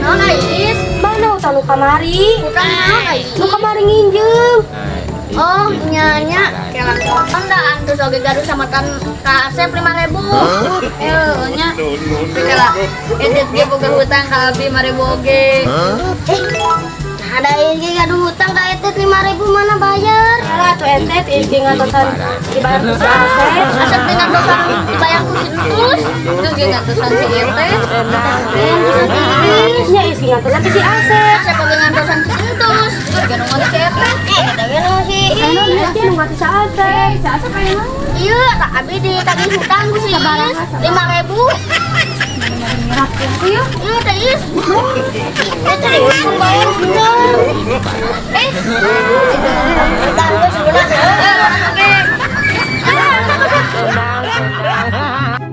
Naon, Ais? Mana utang nu kamari? Utang naon, Ais? Nu kamari nginjem. Oh, nya nya. Kan da antus oge gaduh samatan ka Asep 5000. Eh, nya. Kala edit ge boga hutang ka abi 5000 oge. Eh, nah ada ini gaduh hutang ka Etet 5000, mana bayar? Alah tuh Etet ieu ngatosan dibayar ku si Asep. Asep teh ngantosan dibayar ku si Entus. Terus ge ngantosan si Etet. Nya ieu ngatosan ti si Asep. Asep oge ngantosan si Entus. Terus ge nunggu si Etet. Eh, eta ge nu si Anu nu ngati si Asep. Si Asep aya naon? Iya, tak abi ditagih hutang ku si Is 5000. Iya. Iya, teh Is. Eh, tadi pun bayar bener. Eh, bentar, geus bener. Oke.